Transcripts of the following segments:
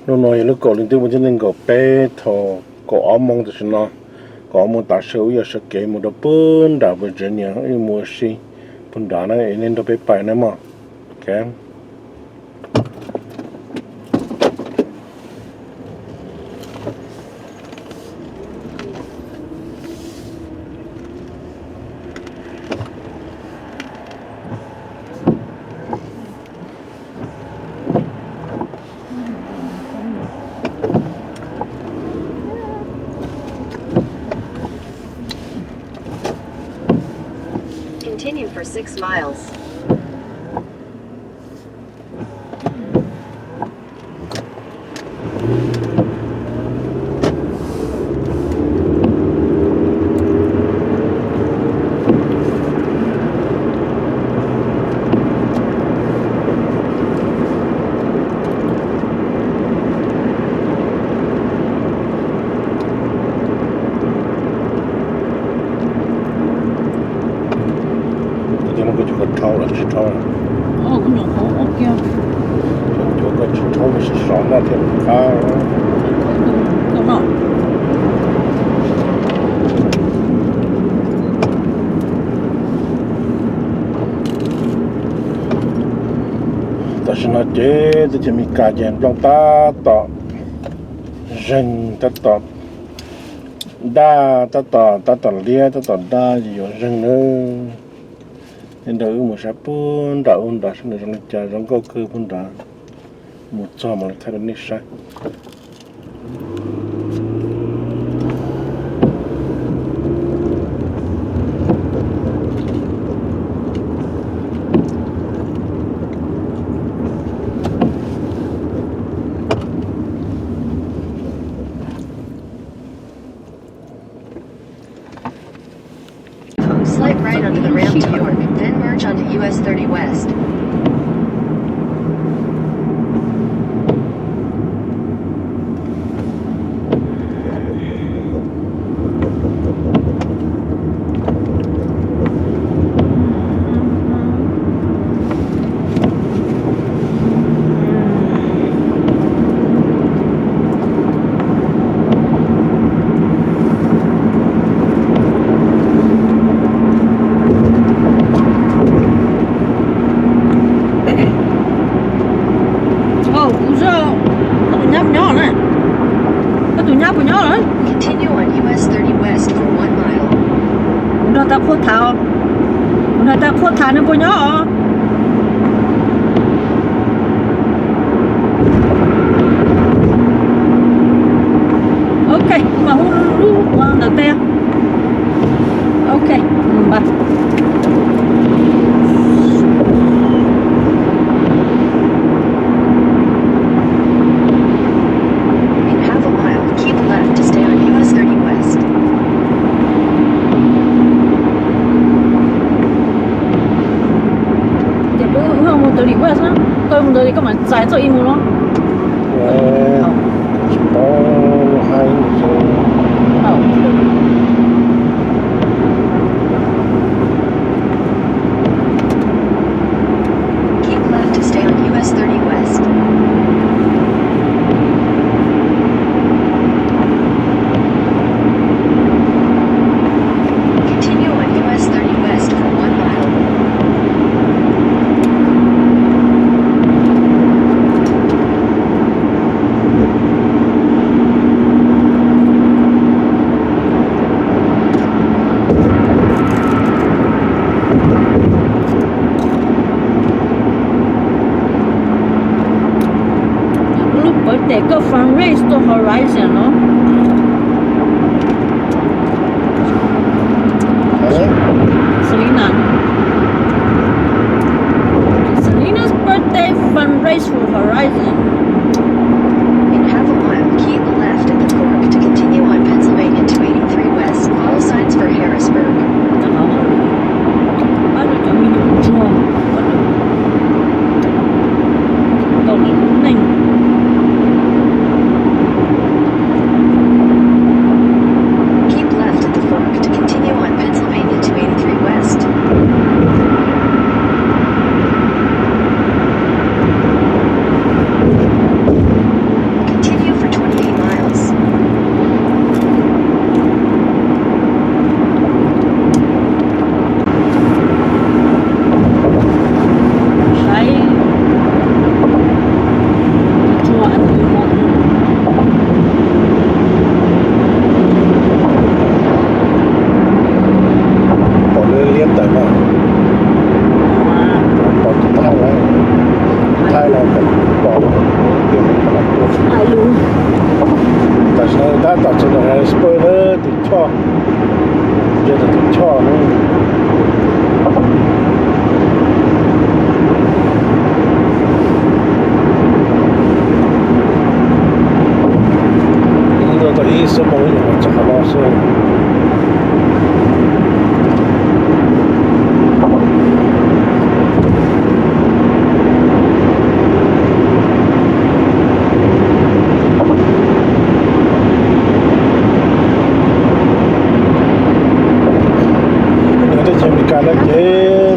Hnub no yog lub kaum hli ntuj mus thib nees nkaum peb thaum kaum ob moos tam sim no. Kaum ob moos tav su wb yuav sawv kev mus rau puag nram Virginia, wb mus ua si puag nrad na, es nej nrog peb pais na mog. Continue for six miles. Kuv twb muab kuv cov kua rhaub los tsis rhaub. Cov kua tsis rhaub sov sov noj thiaj qab. Tam sim no ces teb chaws Amelikas ces nplooj tab tom zeeg, tab tom daj, tab tom, tab tom liab, tab tom daj, yuav zeeg nawb. Tej nrog wb mus saib puag nram ub nrad seb nws zoo li cas, zoo nkauj kawg puag nrad. Mus txog mam li thaij rau nej saib. Slight right onto the ramp to your, then merge onto U S thirty West. Kuv zoj, koj tus nyab puas nyob na? Koj tus nyab puas nyob na? Continue on U S thirty West for one mile. Kuv nrog tau qhuab thav, kuv nrog tau qhuab thav nws puas nyob os. Ok, kuv mam hu lub ua ntawm teb. Ok, npaj. In half a mile, keep left to stay on U S thirty West. Ces peb wb mus thirty West na, koj mus ntawd koj mam txais txoj ib mus no. Tsis paub lub haib. Keep left to stay on U S thirty West. Continue on U S thirty West for one mile. Lub birthday koj fundraise rau Horizon no. Selena. Selena's birthday fundraise for Horizon. In half a mile, keep left at the fork to continue on Pennsylvania two eighty-three West. Follow signs for Harrisburg. Pab rau cov me nyuam ntsuag, pab rau tau lwm lub neej. Tom txog ntawm Harrisburg na, tus choj, ces tus choj na. Ntau tau ib xuab moos nyuam qhuav txog qhov no xwb. Nyob teb chaws Amelikas no ces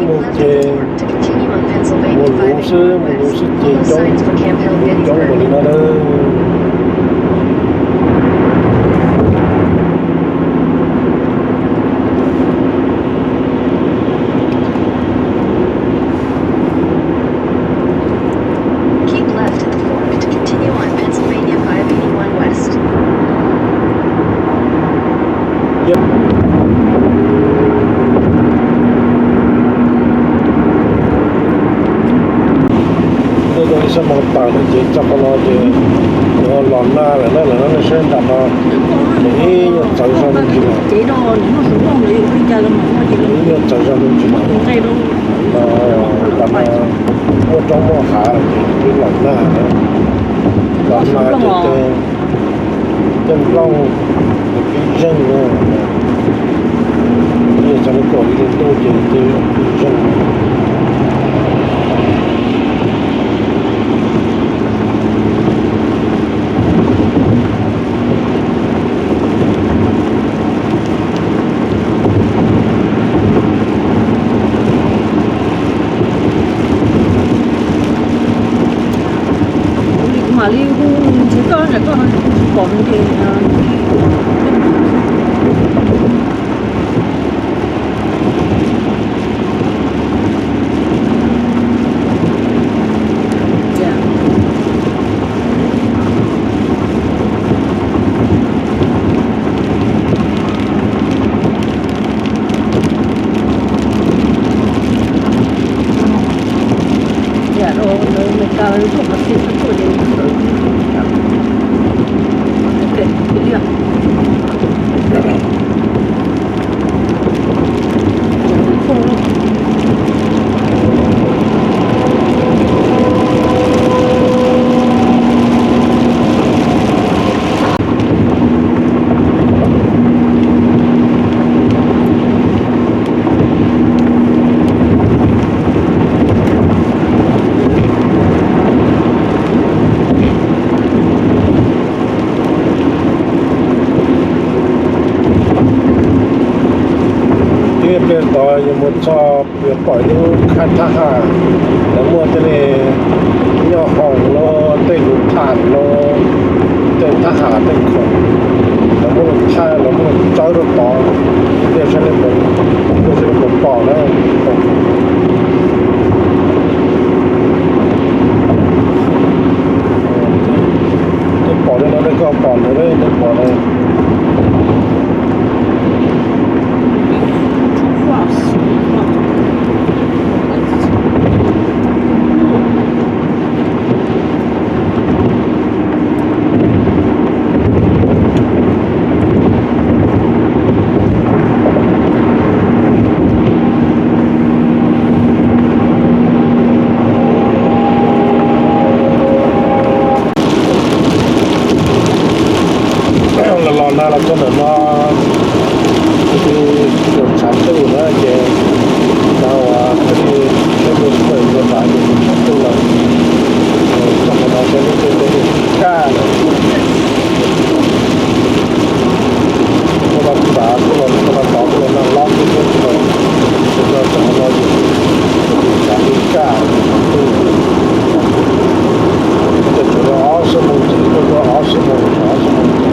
mus ces mus luv xwb, mus luv xwb ces coob, coob npaum li no na. Keep left at the fork to continue on Pennsylvania five eighty-one West. Yep. Tuaj tau ib xuab moos tawm no ces txog qhov no ces los nag lawm na, lawm no nej saib nram no, nws ib nyuag txawv zog me ntsis na, ib nyuag txawv zog me ntsis na. Tam no muaj roob muaj hav ces twb los nag na, los nag ces tej, tej nplooj nws pib zeeg na, ib yam li txog li kaum li ntuj ces twb pib zeeg. Kuv li kuv mam li hu nrhiav koj, koj tsis pom nws ces Tib pliag tod yuav mus txog yuav pom ib lub khab thab ham, lawv muaj tej li nyob hoom los tej lub thaj los tej thab ham tej khoom, lawv muab los thaij, lawv muab los txawb rau tod, ib pliag saib nej puas, ib pliag saib nej puas pom na. Twb pom li no, nej koj pom ntawd, nej pom na. Los los nag los txog ntawm no, twb yuav tshav ntuj na ces nag uas thiaj li sab mus pawg ua tas ces tshav ntuj lawm. Txog qhov no ces lub ntuj teb kaj lawm. Tuaj los txav, tuaj los, tuaj los tod, tuaj los nag lob xwb, tuaj los txog qhov no ces tshav ntuj kaj, tshav ntuj. Ces tshuav ob xuab moos ntxiv, tuaj tau ob xuab moos, ob xuab moos ntxiv.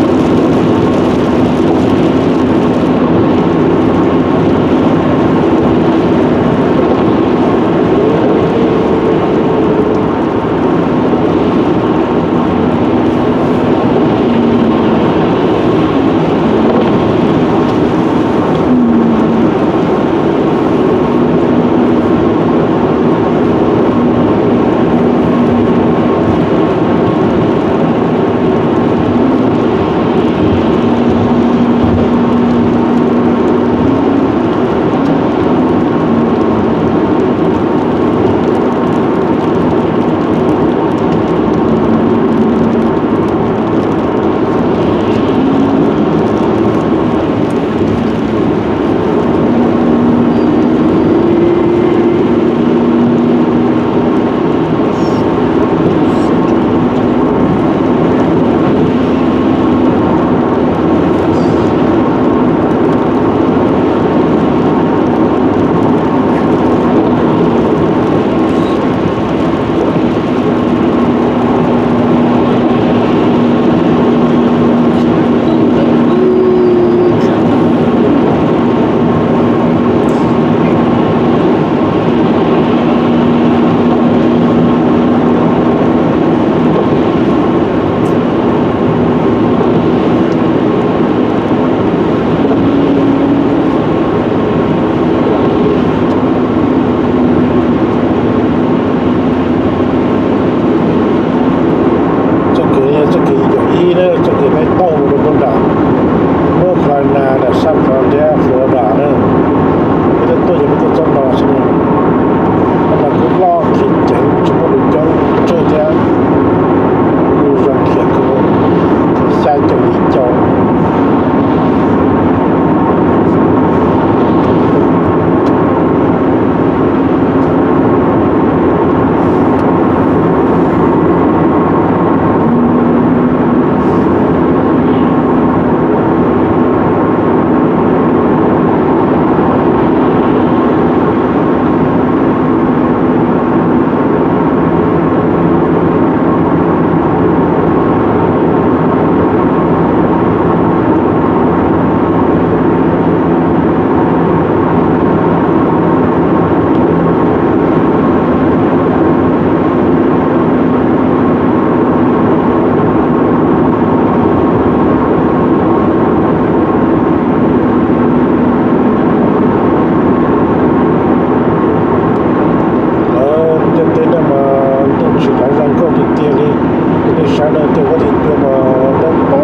Tej koj tsis tuag mas tau pab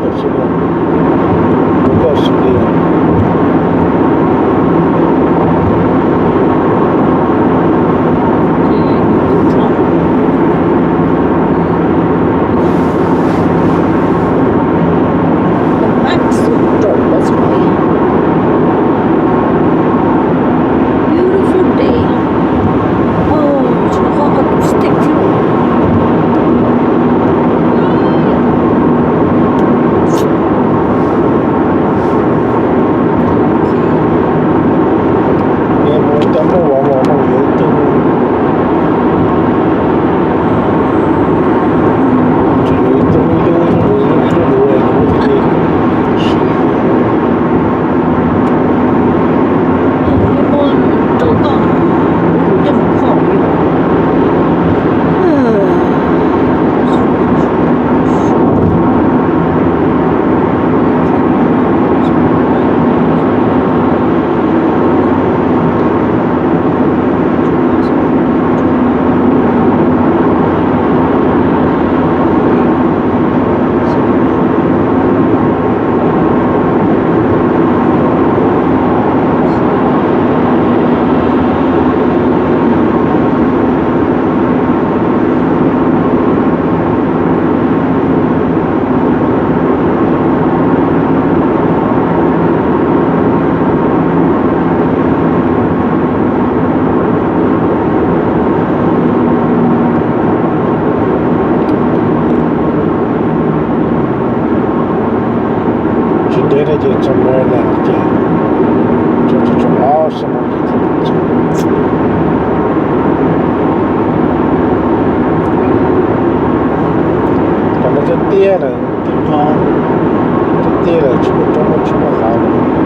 tam sim no, tus koj xws li. Beautiful day. Oh, stick. Tsis ntev no ces txog Maryland ces tseem tshuav ob sab moos. Tam no twb tiaj lawm, twb tiaj lawm, tsis muaj roob muaj tsis muaj hav lawm.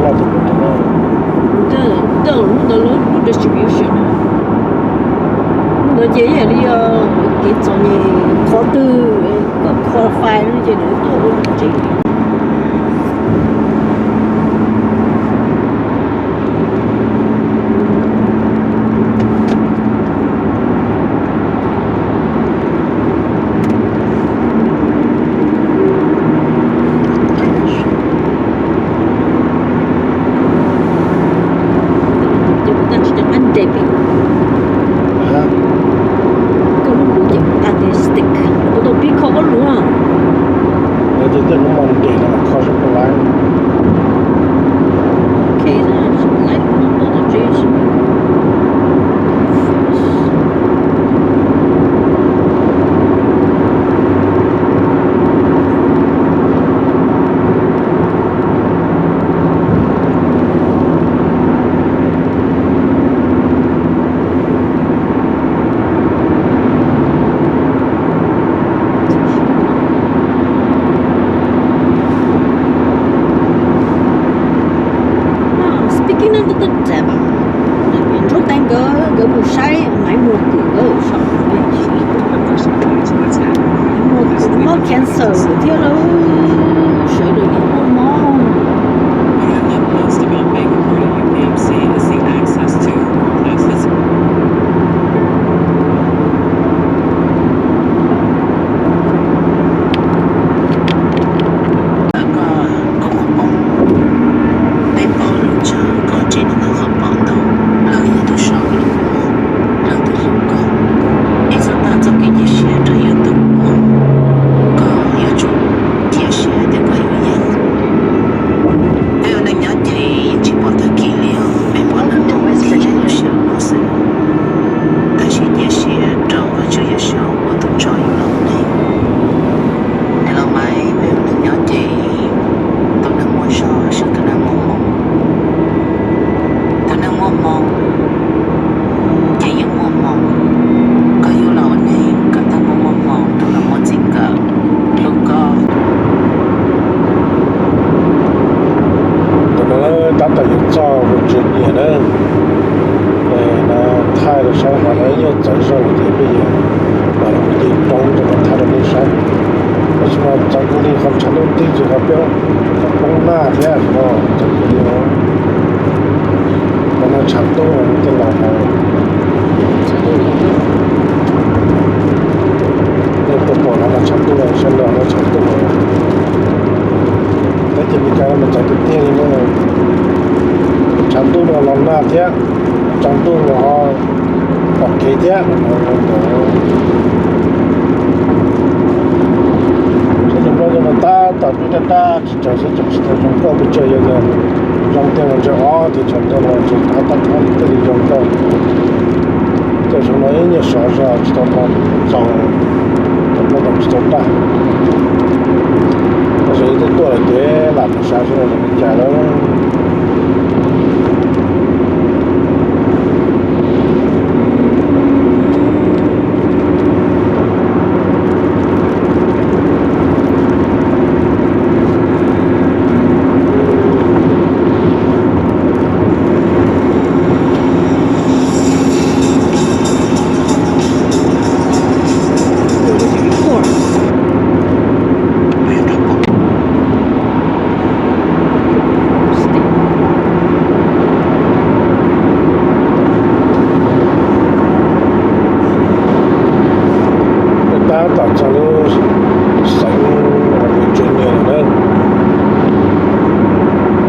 Ntawm hnub ntawd lub distribution ntawd ces yog li kev txom nyem qhov twg koj qualify no ces lawv tuaj ua tsev. Ces kuv tsis nco qab ntes pem. Koj lub lus ces kuv tsis ntes stick, kuv tau pib kho koj lus. Ces tej lub Monday no kho seb puas laib. Speaking of the devil, ntsuab teev nkawd, nkawd mus saib Maiv Muas Kwm nkawd saum. Maiv Muas Kwm mob cancer thiab lawm, sawv daws yeej muaj mob. Koj, koj muaj poob, peb paub lus tsawg koj tsev neeg qhov pom ntau, lawv yog tus sau lus, lawv tus hlub koj. Es txog tag txoj kev cia siab rau yus tus, koj yuav tsum cia siab tias koj yuav yeej. Peb ua neej nyob ces yeej tsis pom tag kis li os, peb pom neeg mus thiaj li lub sij hawm no xwb. Tab sis cia siab rau Vajtswv Yawm Saub ua tus tso yus los ua neeg. Niam laus Maiv, peb ua neeg nyob ces tus neeg muaj zog xwb tus neeg muaj hmoo. Tus neeg muaj hmoo ces yeej muaj hmoo. Koj yug los ua neeg koj tau muaj muaj hmoo, tus los muaj txij nkawm hlub koj. Tus no tab tom yuav txog mus tsev niam na. Thaij rau saib hav no yeej txawv zog ces peb yuav mam li mus ce roob rau kom thaij rau nej saib. Tab sis mas txog kiag li qhov tshav ntuj nti ces qhov peb qhov poob nag thiab no, txog kiag li no, qhov no tshav ntuj no tej laus hais. Nej puas pom no mas tshav ntuj no, sab nrad no tshav ntuj no. Teb chaws Amelikas no mas txawv tiag tiag li na. Tshav ntuj no los nag thiab, tsaus ntuj los ho pom kev thiab. Sab tus nplooj no tab tom pib daj daj tsis tsaus xwb, tsis tau zoo nkauj pes tsawg, yog zoo tiag los ntshe ob tug tshav ntuj no tsis tab tab thiaj li zoo nkauj. Tej zaum no ib nyuag sov zog tsis tau txaus, tus nplooj no tsis tau daj. Tab sis twb tuaj lawm ces lam mus saib seb zoo li cas lawm. Peb tab tom txog lub xeev Virginia lawm na.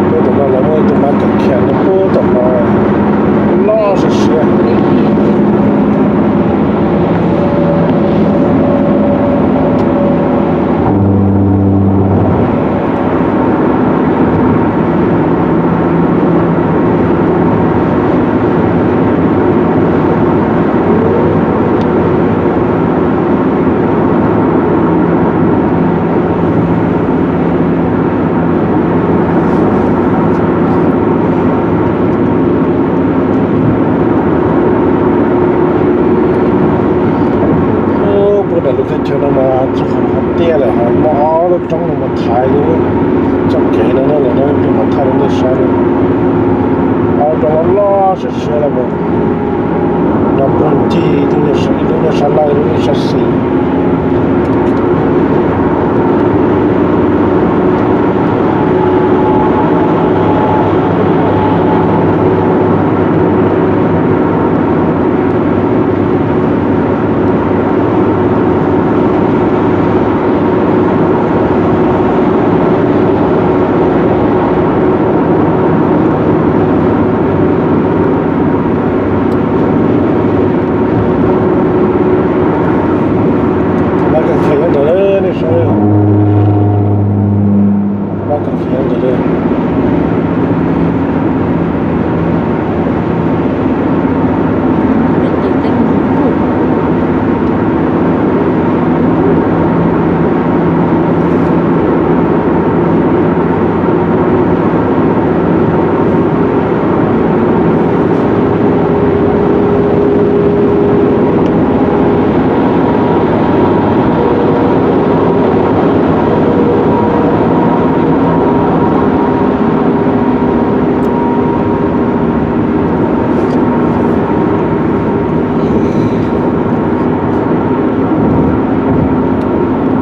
Puag tom no lawv muaj ib tug mab kawm khiav no puag tom no, loj siab siab. Puag nram lub teb chaws no mas txog qhov tiaj lawm, ho muaj ob lub roob no mas thaiv lub Txoj kev no na, lawv pheej mus thaj lub ntej sab no, ob roob loj siab siab los mus, no puag ncig ib lub nyuag sab laug ib lub nyuag sab xis. Pab kawg khiav ntawd nej saib, pab kawg khiav ntawd.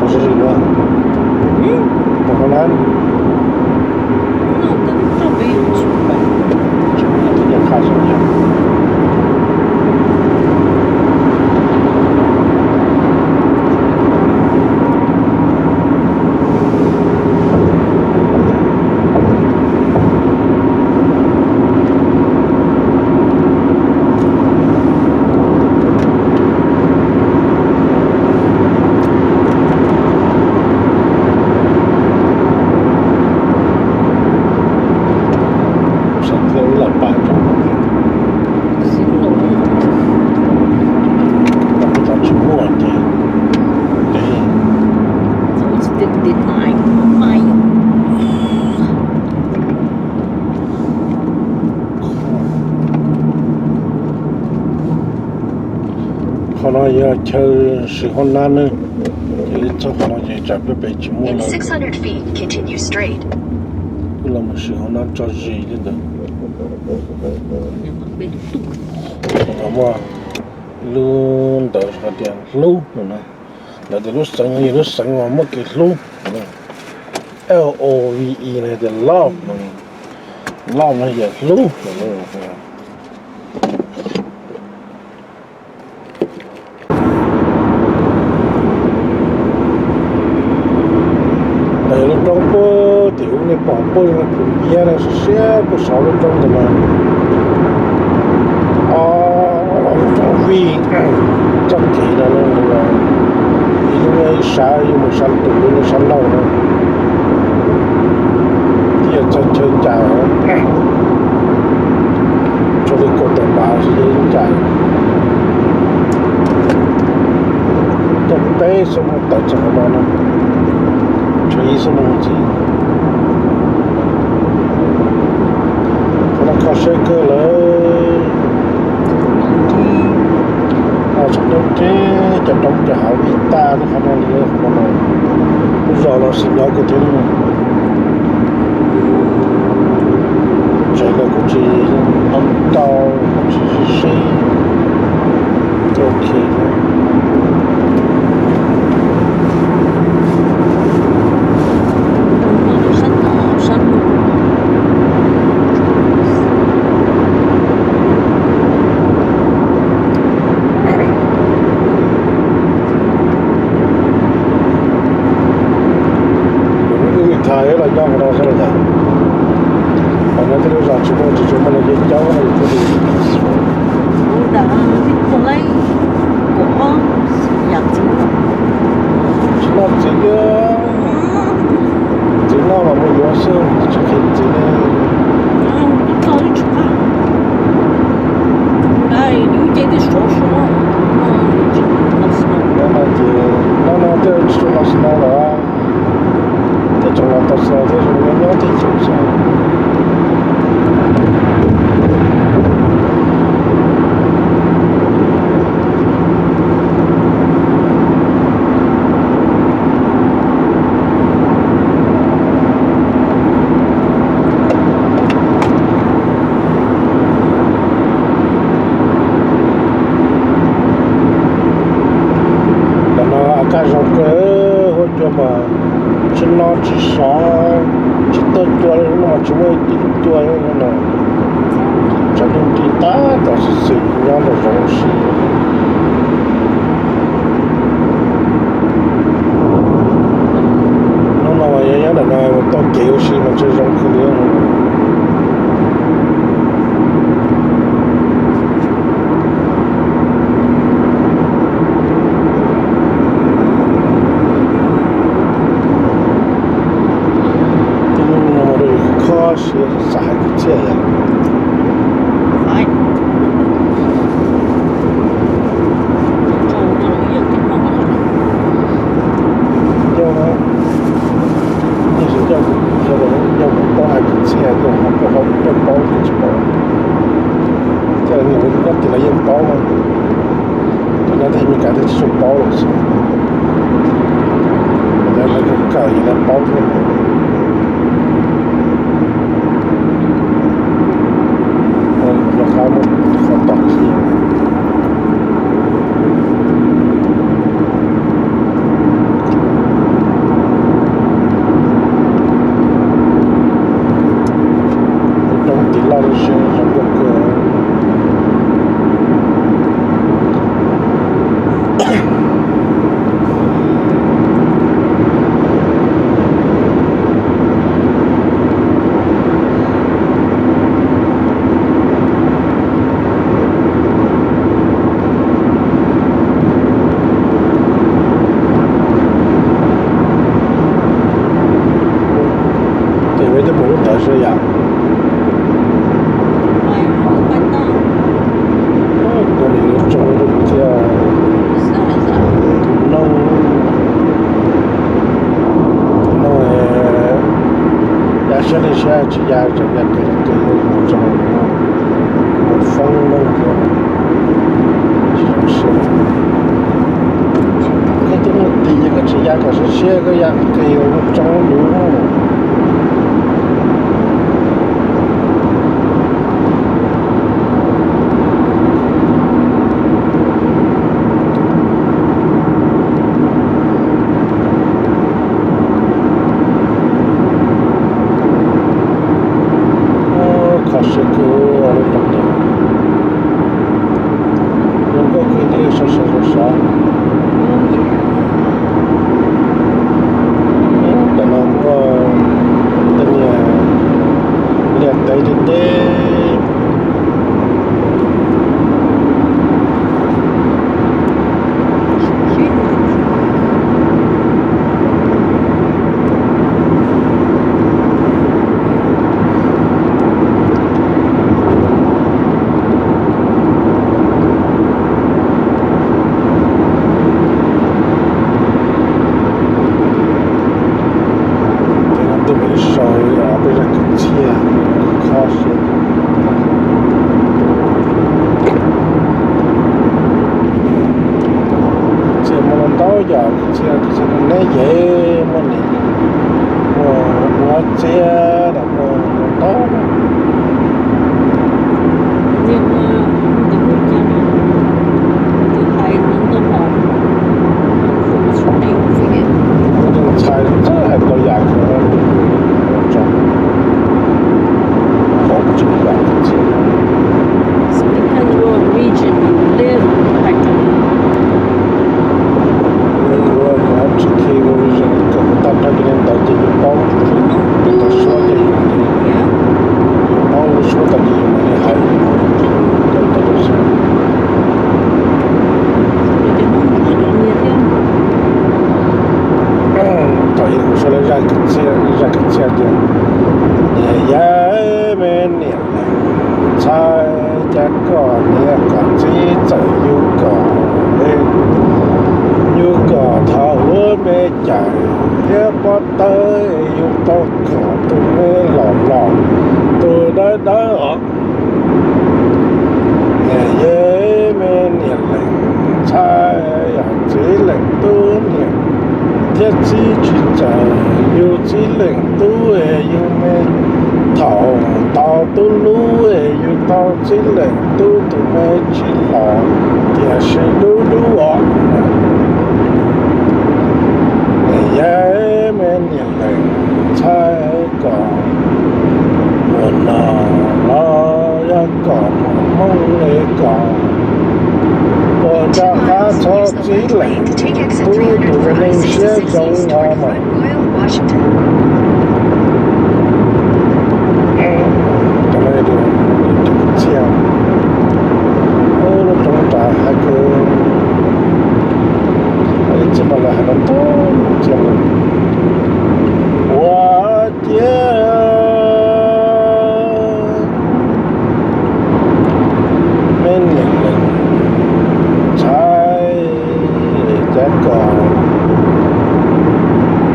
Pos sab sim no, pos qhov na, tsis muaj tib nyuag qha sab yog. Saib thiab ib los pais rau, xib no, tsis muaj ces, qhov no yog chaw siv hoob nab na, ces txog qhov no ces tsam peb pem tsis muaj lawm. Wb los mus siv hoob nab tso zis li ntawd. Muaj lub ntawd hais tias hlub no na, lawv tias lub xeev no yog lub xeev uas muaj kev hlub. L O V E no tias love no, love no yog hlub no. Ntawm lub roob puag tim ub nej pom puag lub phum iab no siab siab puag saum lub roob ntawd mas, o, lub roob vij, txoj kev no, ib lub sab yuav mus sab tus lub sab laug no, thiaj yog txog chaw ncaim, tsuas li kaum tawm npav xwb ncaim. Caij peb xuab moos tawm txog qhov no na, tshuav ib xuab moos ntxiv. Qhov no kho siab kawg lawm. Txog nyob ntseb cov roob cov hav vij tag rau qhov no li, qhov no lub zos los xim nyob kawg thiab. Tsev los kuj tsis tau ntau, kuj tsis sib sib, ok. Wb me thaij los nyob qhov no xwb los yog, qhov no tej lub zos tsis muaj, tsis tshua muaj neeg caij caub no thiaj li. Tsis noj txiv, txiv noj los mus yuav xwb, tsis qhia txiv ne. No ces, no no tej tsis tshua los snow lawm, tej tseem los tau snow thiab, zoo nyob nyob tej tseem xwb. Zoo kawg, huab cua mas tsis no tsis sov, tsis tuaj cua li no mas tsis muaj ib tug cua li no. Tsam ntuj nti tab tom xis xis nyob nram zoov ua si. Hnub no mas yog nyob nram no mus tau kev ua si mas ntshe zoo kawg li. Tej no mus rau yus khob siab xav hais kwv txhiaj yom. Coj na, yeej tsis coj, yog kuv paub hais kwv txhiaj, yog kuv paub, kuv paub tsis paub. Coj na, koj tis los yeej paub mas. Tus nyob tej Meskas twb tsis tshua paub lawm xwb. Lawv kawm kawm ces lawv paub thiab. Rov qab muab qhov tom khi. Roob tim loj li si zoo nkauj kawg. Ces peb twb pom lub ntawd xwb yom. Tus niam lub tsoo rau kuv thiab. Tus noog, tus noog ya siab li siab tsis ya, tseem ya kiag los kiag mus tsoo, mus foob noog xwb. Tsis zoo siab. Koj twb muaj tis ces koj tsis ya kom siab siab, koj ya kiag mus tsoo lus. Kho siab kawg li los tias, zoo nkauj kawg thiab, sov sov sov sov. Tam no muaj tej niag liaj teb deb deb. Ces no twb mus ib sau peb zaj kwv txhiaj khob siab. Txhiaj muaj ntau yam, txhiaj txhiaj neb yev muaj nim, muaj ua txiab los muaj ntau. Ntxhais txawj hais tau yam kawg tso. Qhov tsis yam kawg txhiaj. Depends what region you live in. Tsis khi ua region, kawm tag nrho cov niag ntawd ces yus paub, yus tau suab ces yus, yus paub lub suab tag ces yus mam li hais. Thaum ub kuv sau lawv zaj kwv txhiaj, zaj kwv txhiaj tias, niam yawm me niam leej ntxhais, cas koj niam koj txiv txawm yug koj, yug koj thaum lub me cawm thiab pob tawb, yug tau koj tus me los los, tus dawb dawb os. Niam yawm me niam leej ntxhais, yog txiv leej tub niam thiab txiv tsis txawm yug txiv leej tub, yug me thaum tau tub lub, yug tau txiv leej tub tus me tsis los, tiam sis dub dub os. Siab zoo ua mas. Tau txiaj ub lub roob ras hais kawg, ib txhia mas lawv hais no ntau txiaj ua ciav me niam ntxhais, cas kom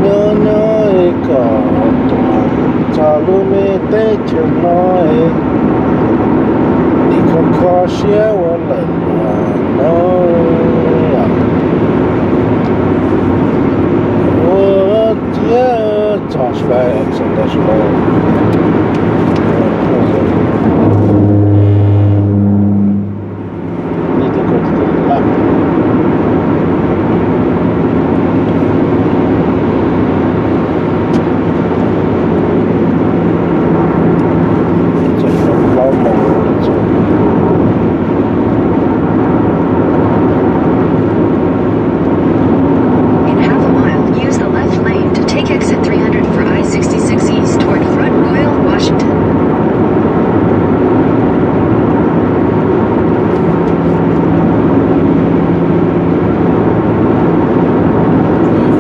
nyob nyob kom tuaj txog lub me teb chaws no, nim kho kho siab ua lawm los no. Ua ciav txog sawv daws, txog ntawd sawv daws. In half a mile, use the left lane to take exit three hundred for I sixty-six East toward Front Royal, Washington.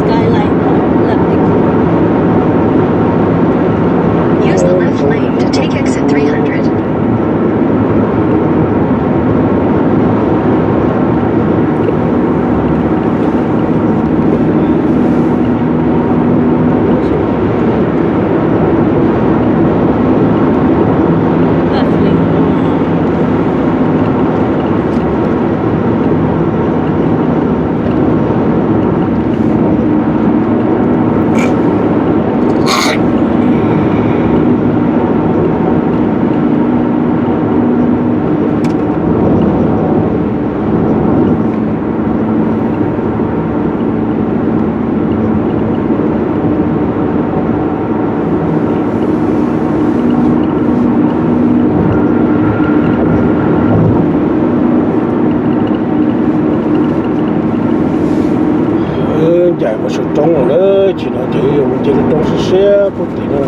Skyline. Use the left lane to take exit three hundred. Ncaim mus saum roob lawm, tsis no ces yuav mus nce lub roob siab siab puag tim no.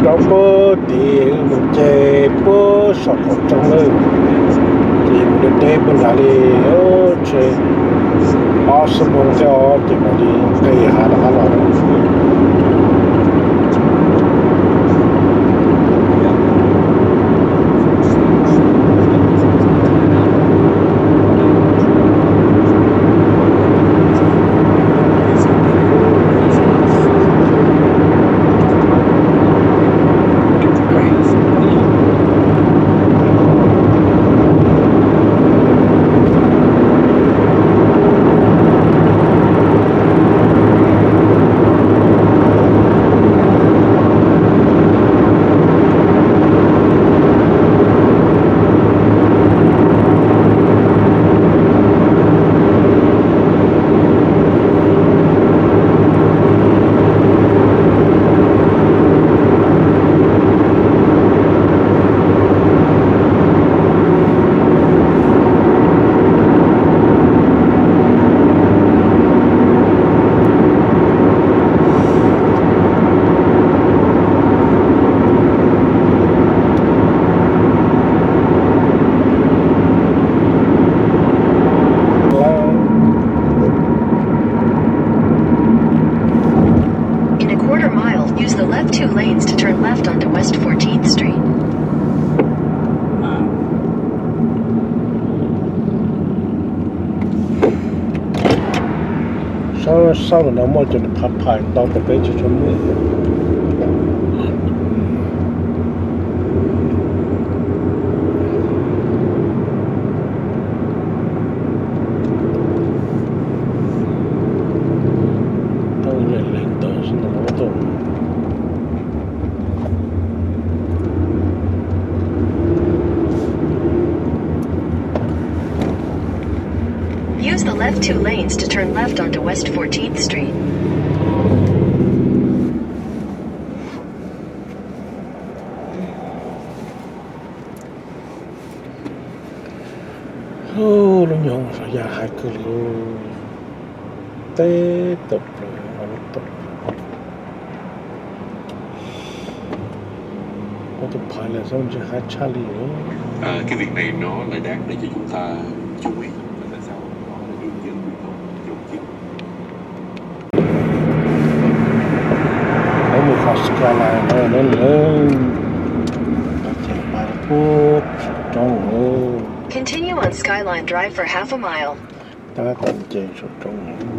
Rau puag tim mus ces puag saum qaum roob lawm, ces mus deb deb puag nrad li, tsheb ob xuab moos thiab os, ces mam li nqis hav rov qab los. In a quarter mile, use the left two lanes to turn left onto West fourteenth Street. Sab sab no muaj cov phaj phais ntau rau peb tsis tshua muaj. Left two lanes to turn left onto West fourteenth Street. Lub nyoog saum yaj hais kawg li, teb tawm plaws lub tod. Ua tus phais lawm xyov ntshe haib tshaj li. Cái việc này nó lại đáng để cho chúng ta chú ý. Tại sao nó lại được giới thiệu trong chương trình? Lawv mus qhov Skyline no lawv, ces pais puag saum roob lawm. Continue on Skyline Drive for half a mile. Tab tom nce saum roob lawm.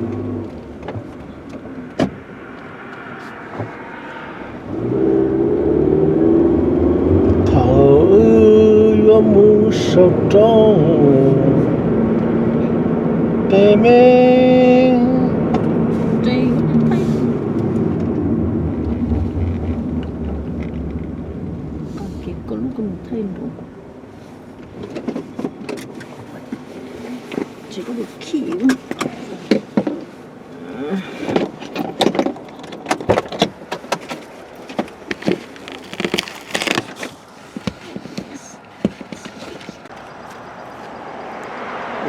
Thaum wb yuav mus saum roob, tej me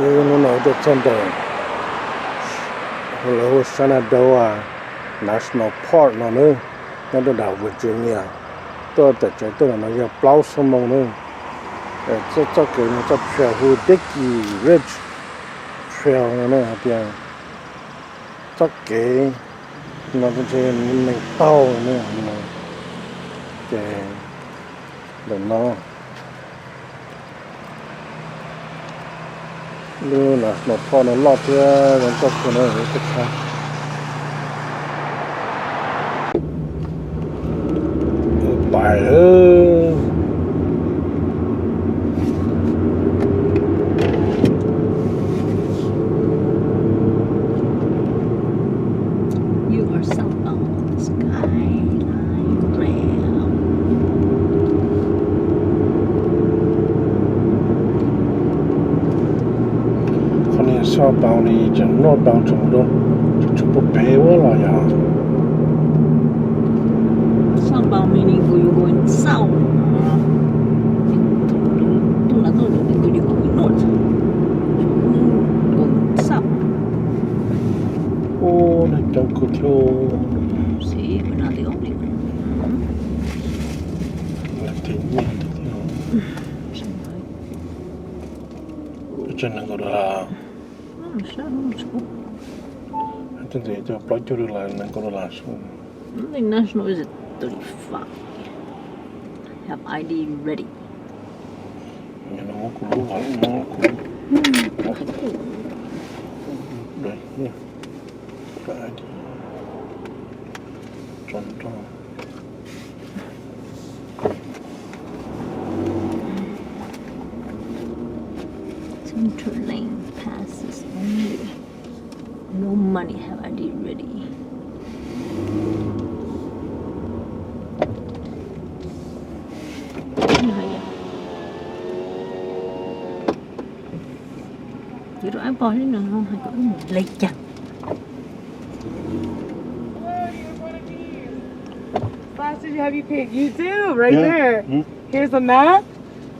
Hnub no tuaj txog ntawm lawv hu Shenandoah National Park no nawb, nyob rau nram Virginia. Tuaj tom tsev tuaj ntawm no yog plaub xuab moos nawb. Txoj kev no txoj trail hu Dickey Ridge Trail no hais tias txoj kev no ntshe neeg taug no. Ces ntawm no lub National Park no loj thiab zoo nkauj kawg na, tej tshab. Pais lawm. You are southbound on the Skyline Trail. Qhov no southbound li tseem northbound tseem dua, tseem tshuav puag pem ua los yog. Southbound meaning you going south. Tus no tuaj tus no you going north. Going south. Ua neeg coob kawg thiab. Sí, we're not the only one. Lawv thev nyiaj thiab. Peb tsev nees nkaum dollar. Tej ntawd yog plaub caug dollar, nees nkaum dollar xwb. Only national is at thirty-five. Have I D ready. Muab kuv lub, muab kuv lub. Center lane passes only. No money, have I D ready. Ces rau ab pog li no hais kom wb mus li cas. Glasses, you have you pick. You do, right there. Here's a map.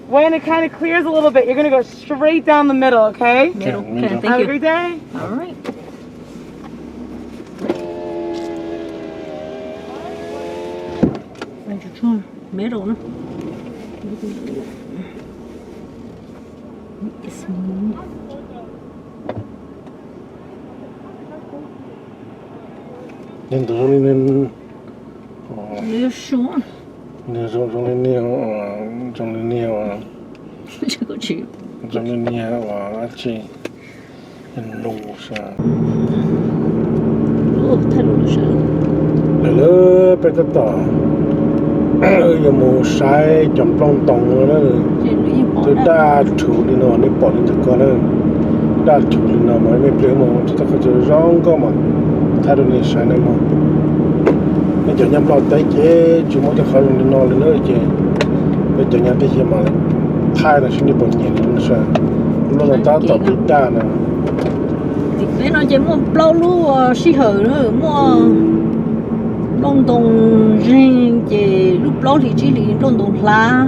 When it kind of clears a little bit, you're going to go straight down the middle, okay? Middle. Okay, thank you. Have a great day. All right. Middle no. Yes. Nws ntawd zoo li nws, nws zoo, zoo li niag, zoo li niag, zoo li niag uas dab tsi, nus sas. Lawv, lawv, peb tab tom yuav mus saib cov nplooj ntoos no na. Twb daj rhuv li no, nej pom li ntawm ko na. Daj rhuv li no mas mej plig mus txog qhov chaw zoo nkauj mas thaij rau nej saib na mog. Nej cov nyob Nplog teb ces tsis muaj tej qhov zoo li no li na ces peb cov nyob teb chaws mas thaij no seb nej puas nyiam li no sas. Lub no tab tom pib daj na. Tim peb no ces muaj plaub lub sij hawm, muaj nplooj ntoo zeeg ces lub plaub hlis tsib hlis nplooj ntoo hlav.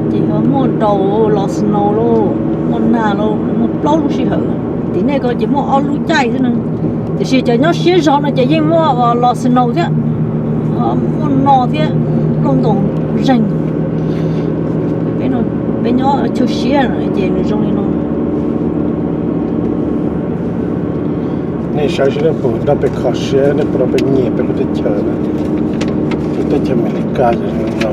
Ces ho muaj daus los snow lauj, muaj nag lauj, muaj plaub lub sij hawm. Tim nej ko ces muaj ob lub caij xwb na. Tiam sis cov nyob siab zog no ces yeej muaj los snow thiab, muaj no thiab, nplooj ntoo zeeg. Peb nyob chaw siab ces nws zoo li no. Nej saib seb nej puas nrog peb kho siab, nej puas nrog peb nyiam peb lub teb chaws na. Peb teb chaws Amelikas yog li no.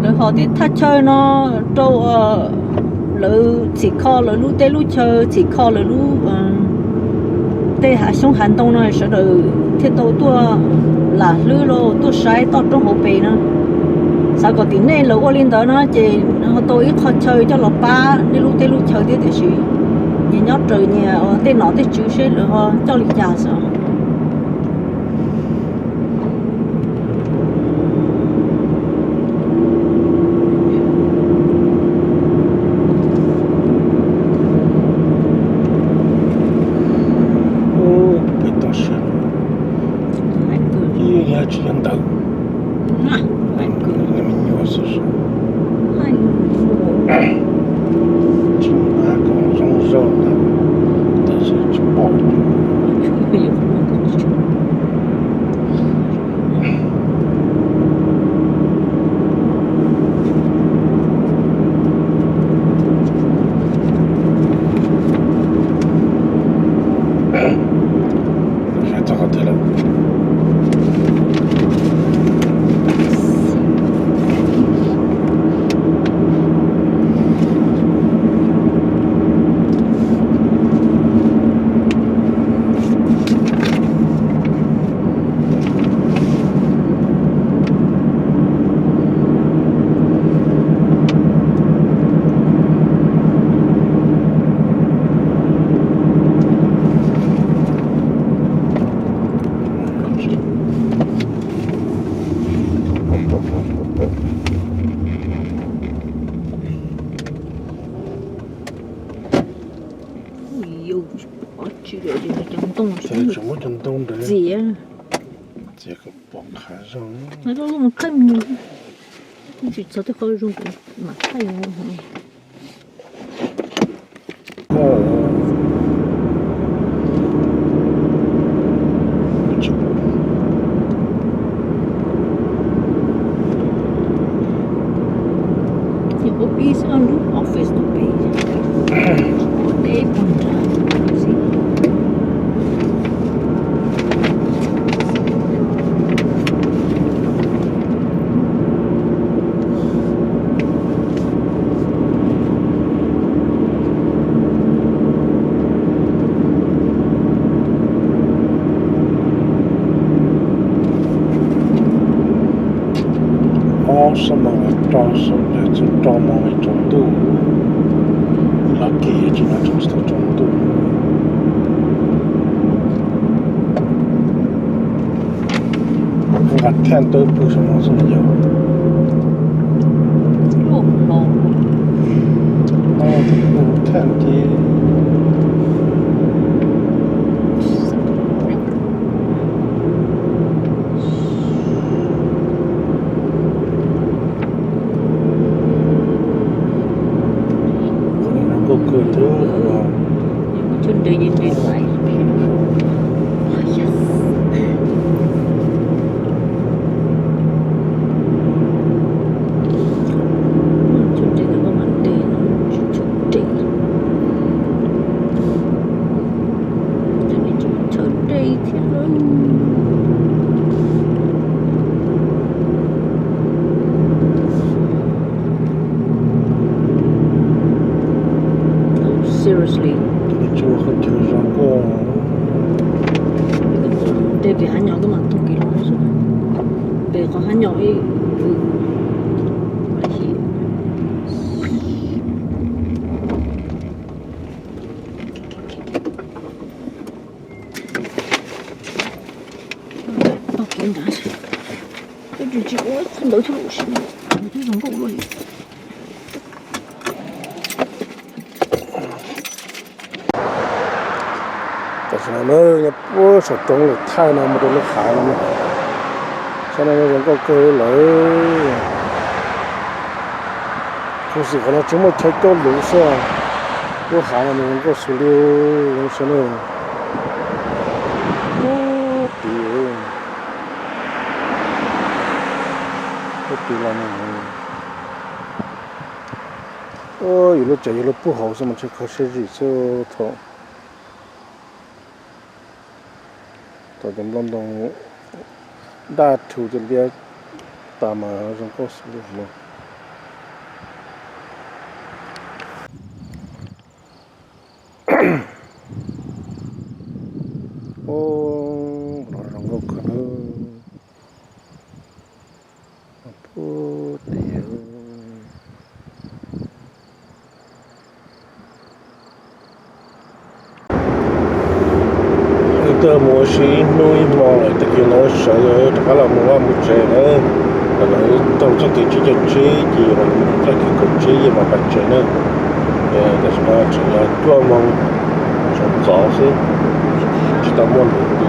Lawv ho tib thaj chaw no rau lawv txhim kho lawv lub teb lub chaw, txhim kho lawv lub tej hav xyoob hav ntoo no sawv daws thiaj tau tuaj lam hlwb los tuaj saib toj roob hauv pes na. Xav kom tim nej lawv ua li ntawd na ces ho tau ib qho chaw coj los pab nej lub teb lub chaw thiab, tiam sis nyias nyob raws nyias tej nom tej tswv seb lawv ho coj li cas xwb. Peb toj siab, ib yam tsis yog ntawd, me nyuam xwb. Tsis hnav kom zoo zog ntawd, tab sis tsis pom. Cov ntoo txiav, txiav kom pom qhov zoo. Tsis txog tej qho zoo mam thaij. Ces ua pib xwb, lub office tus pem, ua deb puag nrad xwb. Ob xuab moos los rau, xuab plig txog rau moos li tsaus ntuj, los kiag tsis no tseem tsis tau tsaus ntuj. Nqa thaj tawb pw saum no xwb no yog. Thaj ti. Qhov no kuj kawg thiab. Chaw dej thiab lawm. Seriously. Tsuas qhov chaw zoo nkauj. Dej pem hab nyom koj mam tug kev los xwb. Pem qhov hab nyom ib. Ntawd tsis ua qhov ntawd thiab, ua si ntawd thiab zoo nkauj luaj li. Tam sim no nyob puag saum roob lawm, thaij no mus rau lub hav no, saib no zoo nkauj kawg lawm. Khuv xim qhov no tsis muaj chaw coj luv xwb, lub hav no nws zoo nkauj xws li, saib na, puag tid, puag tid los mus. Yus lub tsev yog lub puag hauv xwb mas ntshe kho siab zim xwb thaum, thaum cov nplooj ntoo daj rhu cov liab tas mas zoo nkauj xws li no. Ub, no zoo nkauj kawg na. Puag tid. Wb tuaj mus ua si ib hnub ib hmo lawm, tag kis no sawv rov qab los mus vaj mus tsev na. Tam no wb taug txoj kev tsib caug tsib ces txoj kev kaum tsib yeej mam pas tsev na. Tam sim no tseem yog cuaj moos tsaus ntxov xwb, tsis tau muaj ntuj li.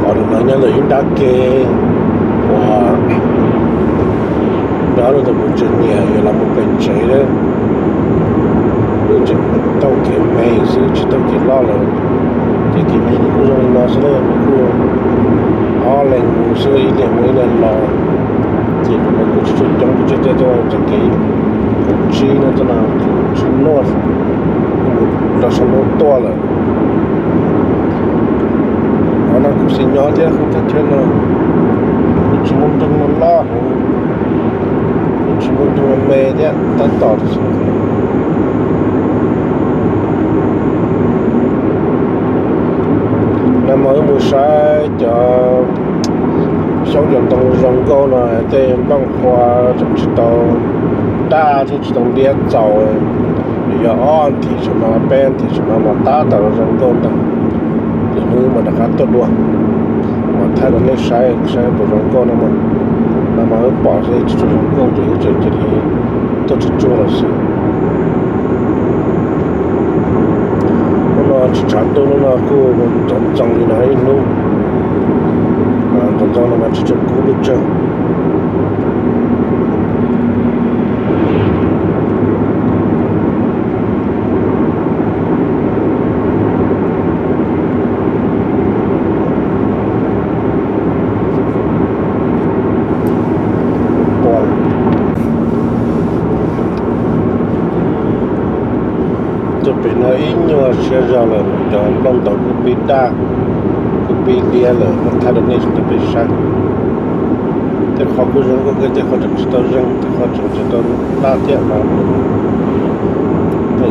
Qhov no nyob ntawm ib nrab ke uas nrog lub tus mus tsev niam yuav los mus pem tsev, tseem taug kev me xwb tsis taug kev loj lawm. Ces kev me nws kuj zoo li no xwb na, nws kuj ob leeg mus xwb, ib leeg mus ib leeg los. Ces tus no kuj tsis tshua coob, kuj tsis tiaj txoj kev kaum tsib no, txoj no kaum tsib north, rau saum no tuaj lawm. Qhov no kuj xis nyob thiab, qhov thaj chaw no kuj tsis muaj nroog loj, kuj tsis muaj nroog me thiab, tab tom no mas wb mus saib cov xyoob cov ntoo zoo nkauj no, tej nplooj qhuav tseem tsis tau daj thiab tsis tau liab txaus, yog ob nthim saum no peb nthim saum no mas tab tom zoo nkauj ntag. Ces hnub wb mam rov qab tuaj dua, mam thaij rau nej saib, saib puas zoo nkauj no mas. No mas wb pom xwb tsis tshua zoo nkauj ces wb tseem cia li tuaj tsuag tsuag lawm xwb. Hnub no tsis tshav ntuj, hnub no kuj ntxoov ntxoo li no ib hnub, ntxoov ntxoo no mas tsis tshua kub pes tsawg. Tuaj pem no ib nyuag siab zog lawm, cov nplooj ntoo kuj pib daj, kuj pib liab lawm, muab thaij rau nej sawv daws peb saib. Tej qhov kuj zoo nkauj kawg, tej qhov tseem tsis tau zoo, tej qhov tseem tsis tau daj thiab no.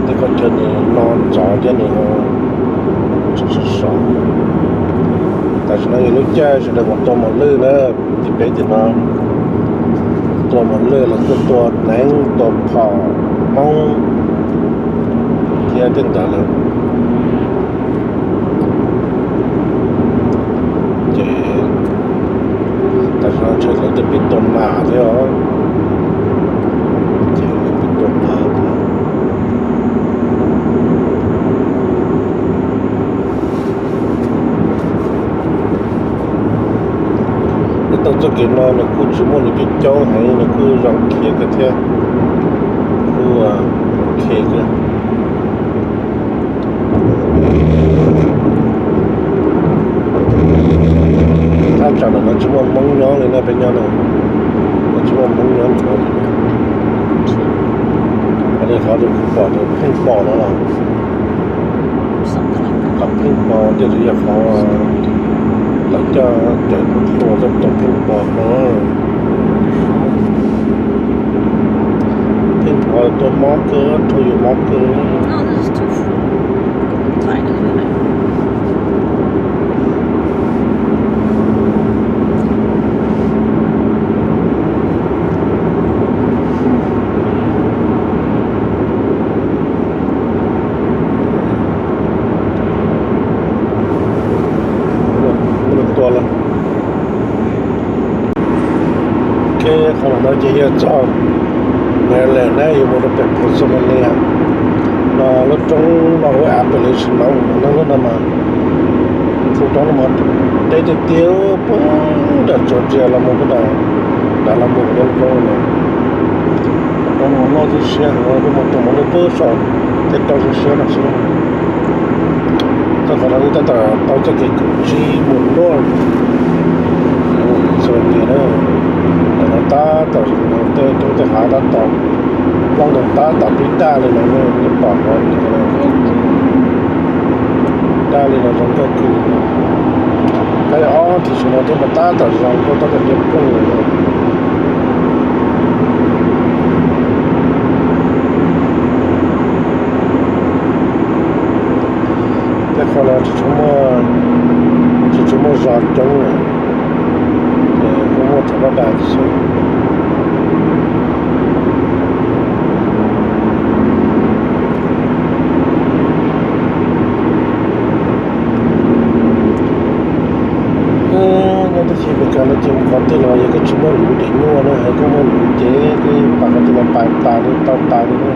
Tej qhov chaw nws no ntxov thiab nws tseem sov sov. Tam sim no yog lub caij sawv daws mus tua mos lwj na, ces peb tim no tua mos lwj los kuj tua neev tua phom Hmoob thiab tej ntawd lawm. Ces tam sim no ntshe lawv twb pib tua nas thiab os. Ces lawv pib tua nas. Nyob tau txoj kev no nws kuj tsis muaj nws coob coob heev, nws kuj zoo khiav kawg thiab, kuj ok kawg. Thaj tsam no tsis muaj Hmoob nyob li na, peb nyob no tsis muaj Hmoob nyob li. Qhov no qhov tus pom tus pheej pom no los, qhov pheej pom thiaj li yog qhov Lawv coj cov hluas coj tuaj pheej pom no, pheej pom tuaj mob kawg, rau yus mob kawg. Tua lawm. Ok, qhov no ces yog txog Maryland na, yus mus rau pem Pennsylvania no, lub roob no hu Appalachian Mountain no, lub no mas, lub roob no mas deb tiag tiag, puag nram Georgia los mus puag nram, nram los mus lub roob no. Roob no loj tib siab, lub no tus mus lub puag saum teb roob siab siab no xwb. Txog qhov no wb tab tom tau txoj kev kaum tsib mus north, Pennsylvania na. Ntawm no tab tom zoo, tej roob tej hav tab tom, plaub ntawd tab tom pib daj li no, nej pom qhov daj li no zoo kawg kiag. Kab ob tim saum no thiab mas tab tom zoo, tab tom tiaj pug. Tej qhov no tsis tshua muaj, tsis tshua muaj zos coob lawm, ces kuj muaj thaum pab das xwb. Nyob teb chaws Amelikas no ces mus qhov twg los yog koj tsis muaj luv ces nyuaj na, koj muaj luv ces koj yeej pais qhov twg los pais tas li, tau tas li na.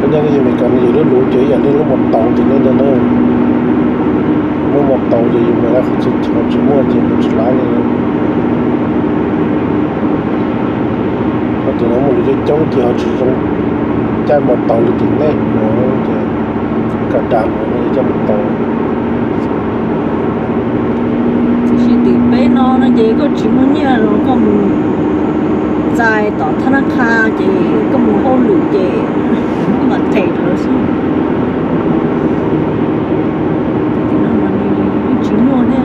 Koj nyob teb chaws Amelikas no yus lub luv ces ib yam li lub mos taus ces nej ntag na. Lub mos taus ces yus mus qhov twg tsis muaj ces mus tsis laib li. Qhov twg muaj luv coob coob ces ho tsis zoo caij mos taus li tim nej no, ces koj dag mus no caij mos taus. Tiam sis tim peb no no ces koj tsis muaj nyiaj los koj mus txais tom thab nab qha ces koj mus hauj lwm ces koj mam them rau lawv xwb. Tim no mas nws tsis muaj thiab.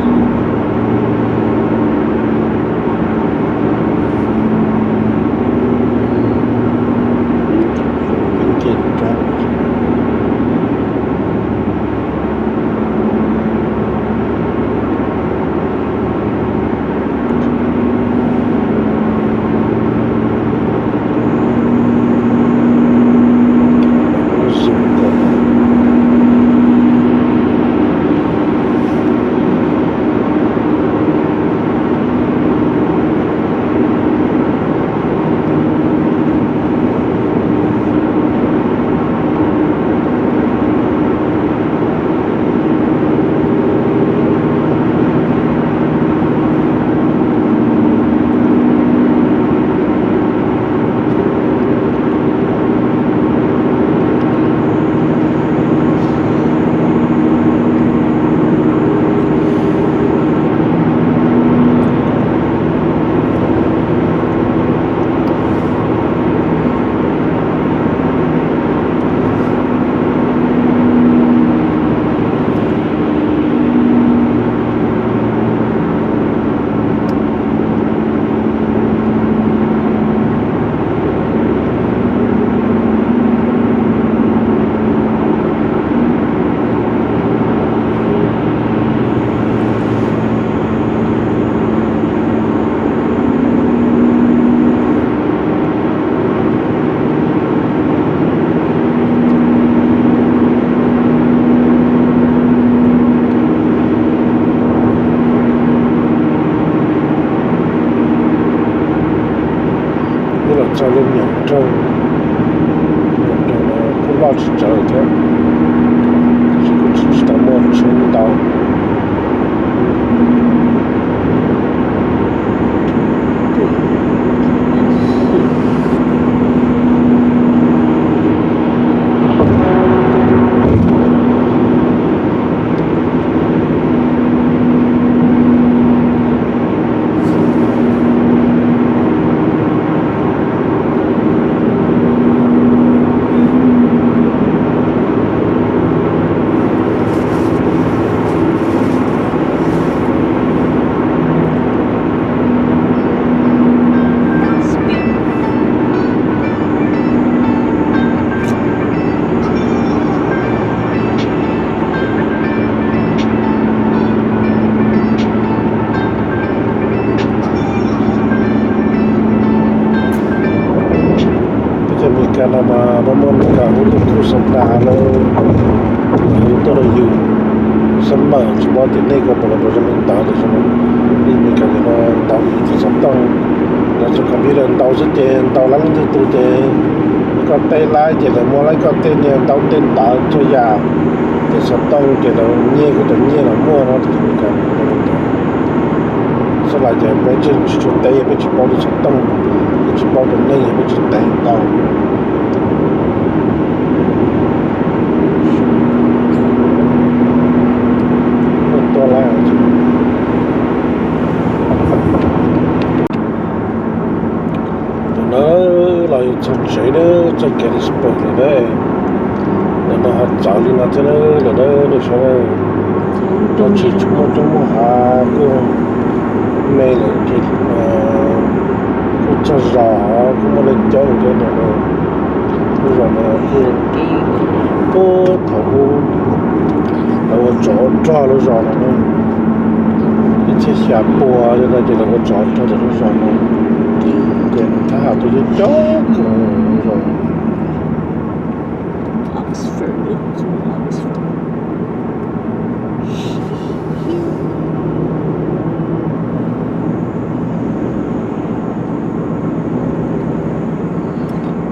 Nyob los txog lub nyoog rooj, nyoog rooj no kuj loj tsis tsawg thiab, tab sis kuj tsis tau muaj tsheb ntau. Mas muaj Meskas hu tus khub xa nra lawm, tuaj rau yus, xab mawm tsis paub tias nej ko puas los puas zoo li ntawd, tiam sis Meskas nim no ntaus ib tus xov tooj, lawv tus computer ntaus xwb ces ntaus lawv leej twg tus ces koj tej laib ces lawv muab lawv koj tej niag ntaus tej ntawd txhua yam, ces xov tooj ces lawv nyiag kuv tus nyiaj los muaj no. Xab lais ces peb tsis tshua teb, peb tsis paub tus xov tooj, peb tsis paub tus neeg, peb tsis teb tau. Tuaj lawm, tus no los yus txog tsev na, txoj kev li spam lawm na. Tus no ho txawv li no thiab na, lawm na, nej saib na. Tsob tshis tsis muaj roob muaj hav, kuj me lawm ces kuj txog zos kuj muaj neeg coob thiab no. Lub zos no kuj puag thaum ub lawv ua tsov rog lub zos no, ib txhiab xya pua li no ces lawv ua tsov rog ntawm lub zos no, ces thab ham tuaj coob coob kawg lub zos.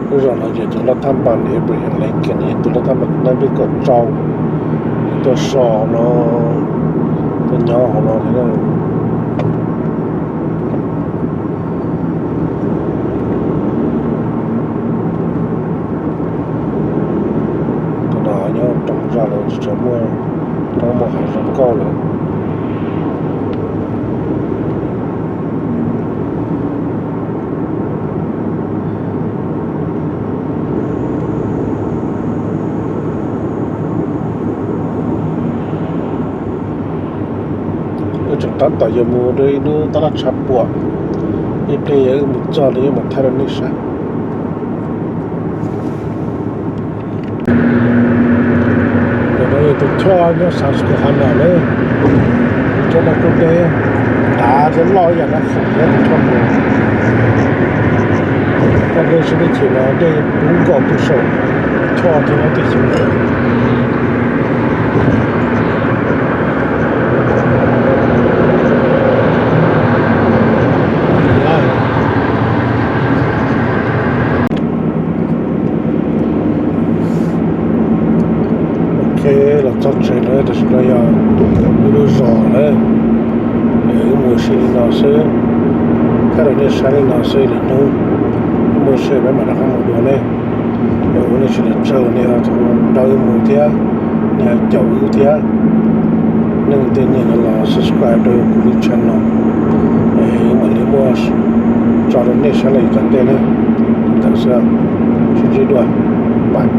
Lub zos no ces tus laj thab npas Abraham Lincoln, tus laj thab npas nees nkaum rau, nws tuaj so hauv no, tuaj nyob hauv no thiab. Tus no nyob rau zaj los tsis tshua muaj roob muaj hav zoo nkauj lawm. Wb tseem tab tom yuav mus rau ib lub taj laj tshav puam, ib pliag yog wb mus txog no yuav mus thaij rau nej saib. Tus no yog tus choj nyob South Carolina na, tus choj no kuj deb, dav thiab loj ib yam dab qhuam thiab tus choj no. Koj dej sib dej chim no dej puv nkaus pem saum choj thiab no tiam sis Ok, los txog tsev lawm, tam sim no yog wb lub zos lawm. Wb mus ua si li no xwb, thaij rau nej saib li no xwb, lwm hnub wb muaj sia peb mam rov qab mus dua nej. Ua nej sawv daws tsaug, nej ho nrog wb mus thiab, nej ho caum wb thiab. Nej tej nyiam no los subscribe rau kuv lub channel, mam li muaj tso rau nej saib los yus tom ntej na. Li ntawd xwb, sib ntsib dua, bye.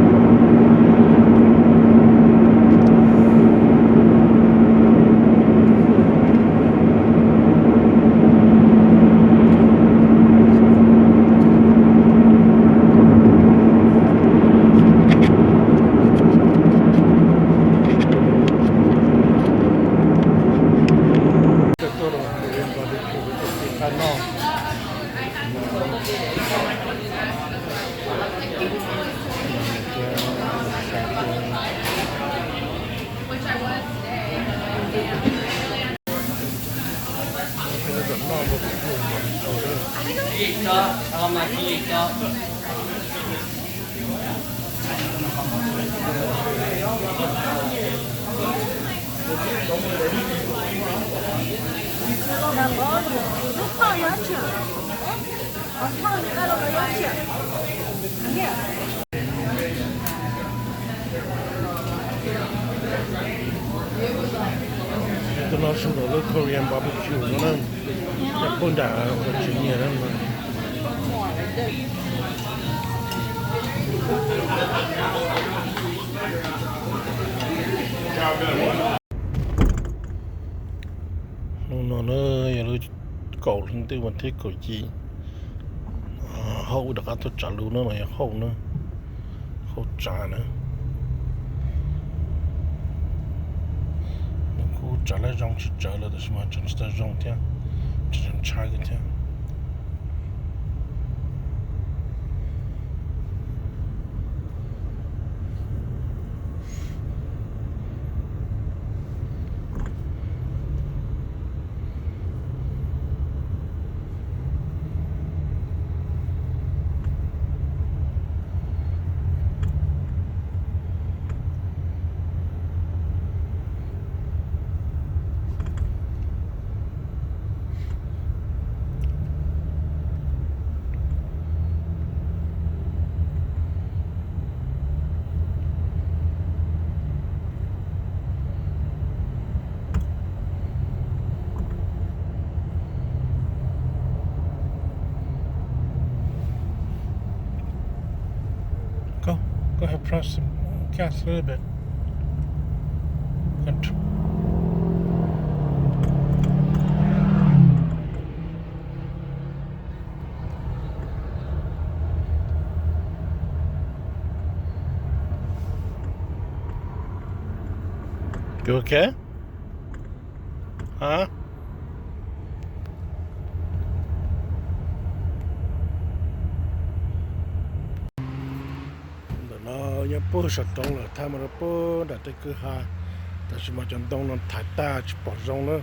Tus no su ntawm lub Korean barbecue no na, cov pub nram qhov tsis nyiag na. Hnub no na yog lub kaum hli ntuj vas thib kaum ci, hauj wb rov qab tuaj tsav lub no mas yog hauj na, hauj tsav na. Nws kuj tsav lawm zoo tsis tsawg lawm tab sis mas tseem tsis tau zoo thiab, tseem ntshai kawg thiab. Press the gas a little bit. And You okay? Huh? Ntawm no nyob puag saum roob lawm, thaij mus rau puag nram tej kwj ha, tab sis mas cov ntoo no thaiv tag tsis pom zoo na.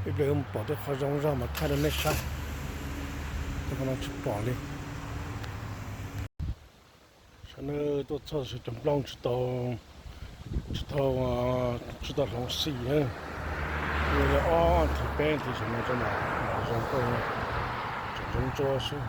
Ib pliag wb mus pom tej qhov zoo zog mas thaij rau nej saib. Tej qhov no tsis pom li. Saib na, tuaj txog saum cov nplooj tsis tau, tsis tau, tsis tau hloov xim na. Li ob thiv peb thiv saum no tso mam zoo kawg, tseem zoo ntsuab xwb.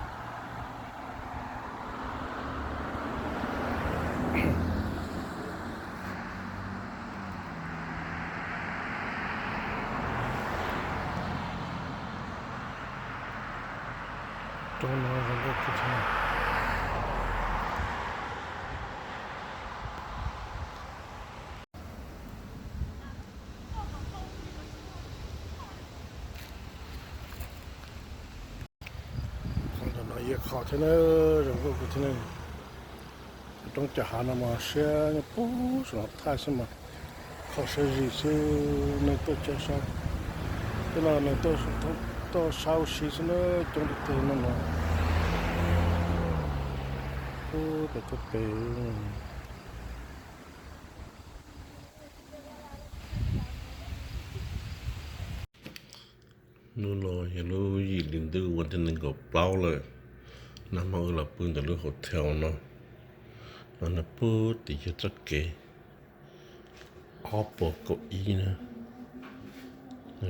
Roob no zoo nkauj kawg thiab. Qhov ntawm no yog qhov thiab na, zoo nkauj kawg thiab na. Roob cov hav no mas siab nyob puag saum no thaij xwb mas, kho siab zis xwb. Neeg tuaj caij saib, tej no neeg tuaj saib ua si xwb na, coob tiag tiag no no. Puag pem tuaj pem. Hnub no yog lub yim hli ntuj vas thib nees nkaum plaub lawm. Nag hmo wb los pw ntawm lub hotel no, no nag puag tim yog txoj kev ob puas kaum ib na.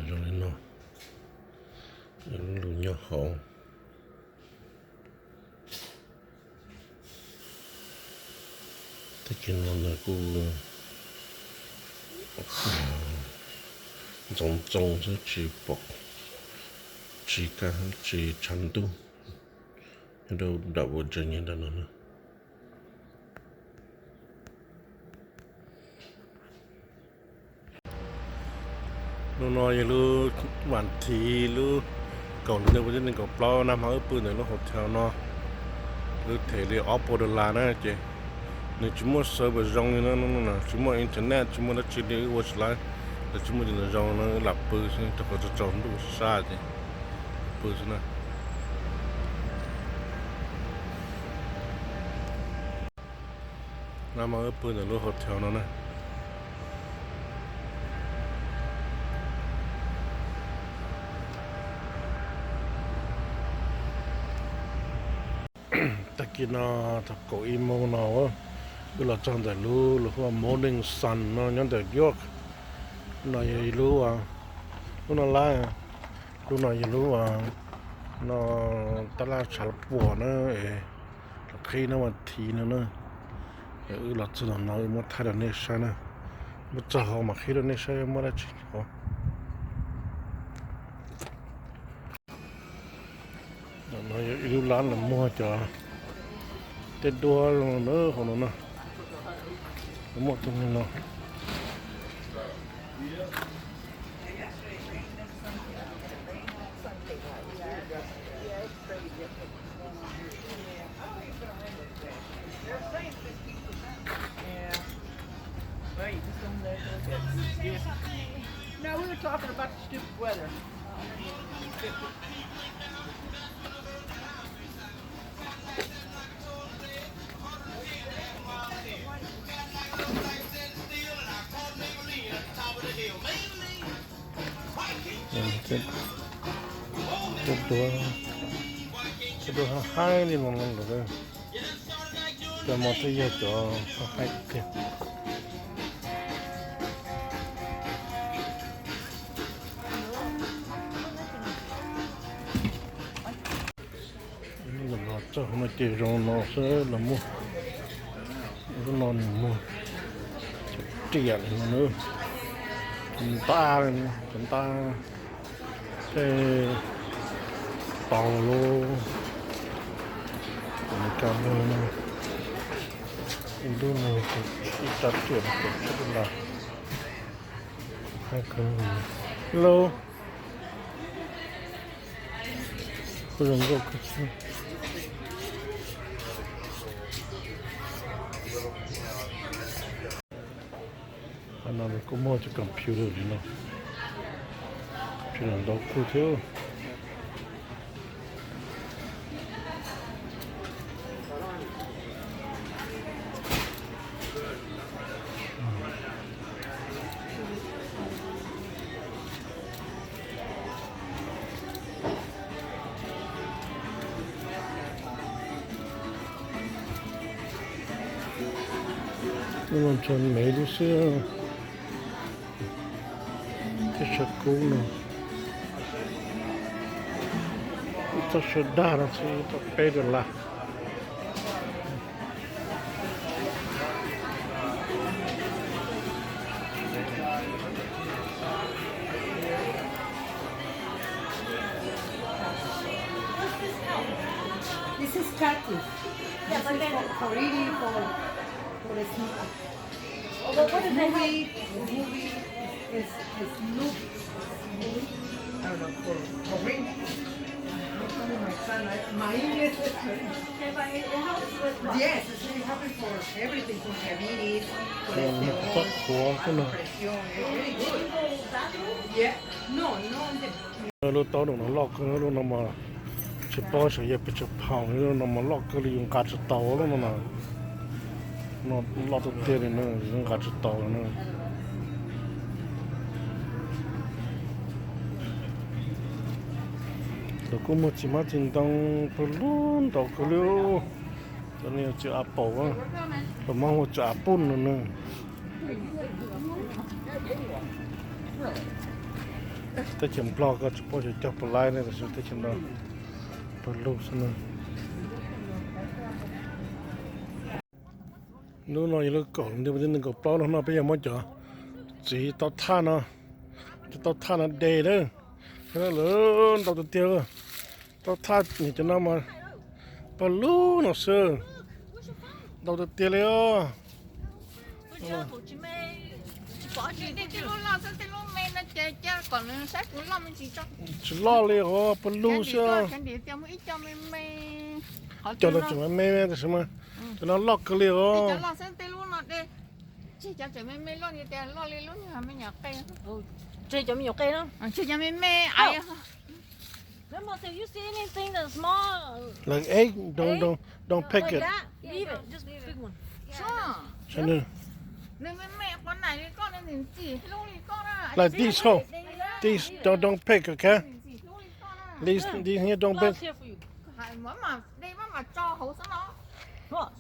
Zoo li no, lub lus nyob hauv. Tag kis no nws kuj ntxoov ntxoo xwb, tsis pom, tsis kaj, tsis tshav ntuj. Nyob rau dam ua tsev nyob ntawm no na. Hnub no yog lub vas thiv lub kaum hli ntuj vas thib nees nkaum plaub, nag hmo wb pw ntawm lub hotel no, lub them li ob puas dollar na ces nws tsis muaj service zoo li na, tsis muaj internet, tsis muaj dab tsi li, wb ua tsis laib, los tsis muaj cov ntawd zoo na, wb lam pw xwb rau qhov tsaus tsaus ntuj sab ces pw xwb na. Nag hmo wb pw ntawm lub hotel no na. Tag kis no thaum kaum ib moos no wb los txog ntawm lub, lub hu ua Morning Sun no nyob ntawm York. No yog lub, lub no lab, lub no yog lub no tab laj tshav puam na, es los qhib no vas thiv no na. Wb los txog ntawm no wb muab thaij rau nej saib na. Muab txog hauv mas qhib rau nej saib muaj dab tsi hauv. No yog ib lub lab los muag cov tej duab zoo na hauv no na. Muaj tus no. No, we were talking about the stupid weather. Tej duab, tej duab haib li no lawm. Cov no twb yog cov haib tiag. Los txog hauv no ces zoo no xwb los muag. Lub no nws muag riam li no, ntab, cov ntab tej tau lub, cov Amelikas no. Ib ntu no ib rab riam kaum tsib dollar. Hello. Kuj zoo nkauj kawg thiab. Qhov no kuj muaj cov computer li no, computer ntau kawg thiab. Hnub no tso me lub xwb, thiab sawv kub no, txoj sawv dag no xwb tau peb dollar. This is Katy. This is for, for eating, for, for the snack. Oh, but what is it? Movie, movie is, is movie. I don't know, for, for reading. I'm telling my son, I, my English is very— Okay, but it, it helps with what? Yes, it's very happy for everything, for diabetes, cholesterol, blood pressure, it's very good. Yeah. No, no, the— Lub taub no loj kawg, lub no mas tsis paub xyov yog pes tsawg pound, lub no mas loj kawg li, yus nqa tsis tau lub no na. No loj tiag tiag li na, yus nqa tsis tau na. Lawv kuj muag txiv hmab txiv ntoo pawg lug ntau kawg li. Cov no yog txiv apple, lus Hmoob hu txiv apple no na. Teb chaws Nplog ko tsis paub xyov cog puas laib ne, tab sis teb chaws no pawg lug xwb na. Lub no yog lub kaum, lub kaum plaub no, no peb yuav muab cov txiv tau thaj no, cov tau thaj no de lawm, lawv ntau tiag tiag. Tau thaj cov no mas pawg lug no xwb, ntau tiag tiag li os. Tsis loj li os, pawg lug xwb. Cov no tseem me me tab sis mas cov no loj kawg li os. Tseg cov me nyuam qe na. Tseg cov me me. Like egg, don't, don't, don't pick it. Leave it, just pick one. Like this, ho. This, don't, don't pick, okay? This, this here, don't pick.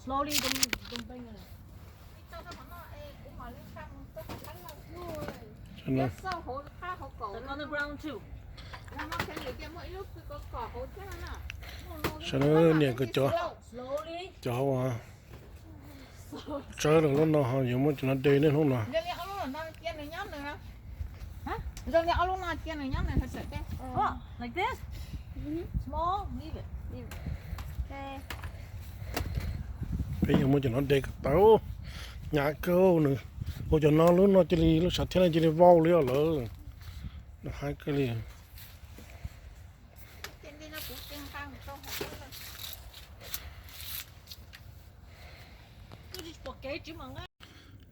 Slowly, don't, don't bang it. Sawv daws niam kawg cov, cov uas tsawb lawm lub no ho yuav muab cov no de nej hnub no. Peb yuav muab cov no de kom tau, hnyav kawg nws. Ua cov no lub no cia li lub sav thiab no cia li vau li os lawm. Nws haib kawg li.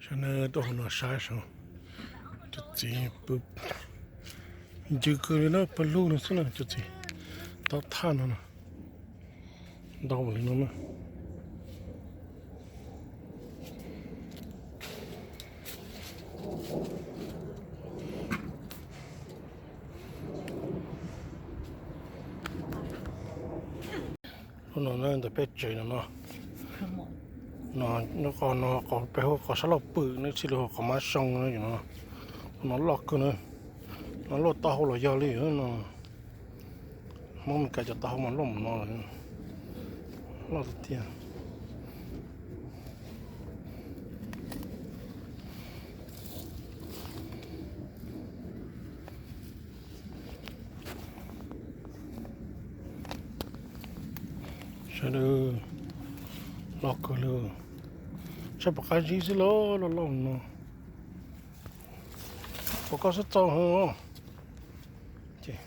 Sawv daws tuaj hauv no saib saib, cov txiv pw ncw kawg li na, pawg lug no xwb na, cov txiv tau thaj no na, ntau li no na. Lub no ntawm peb tsev no no, no qhov no qhov peb hu qhov sab laug pwm, nej txhij li hu qhov mab soo no. Lub no loj kawg na, no luaj taub hau los yog li no. Hmoob Meskas cov taub hau mas luaj mus no, loj tiag tiag. Sawv daws, loj kawg li. Pom qab zib xwb lauj, loj loj no. Pom koj sab txaus heev. Ces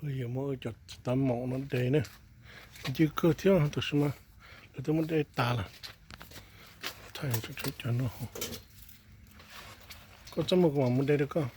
wb yuav muab cov tav maum no de na. Ncw kawg thiab tab sis mas lawv twb muab de tas lawm. Thaij cov no. Koj txaj muag kuv mam mus de rau koj.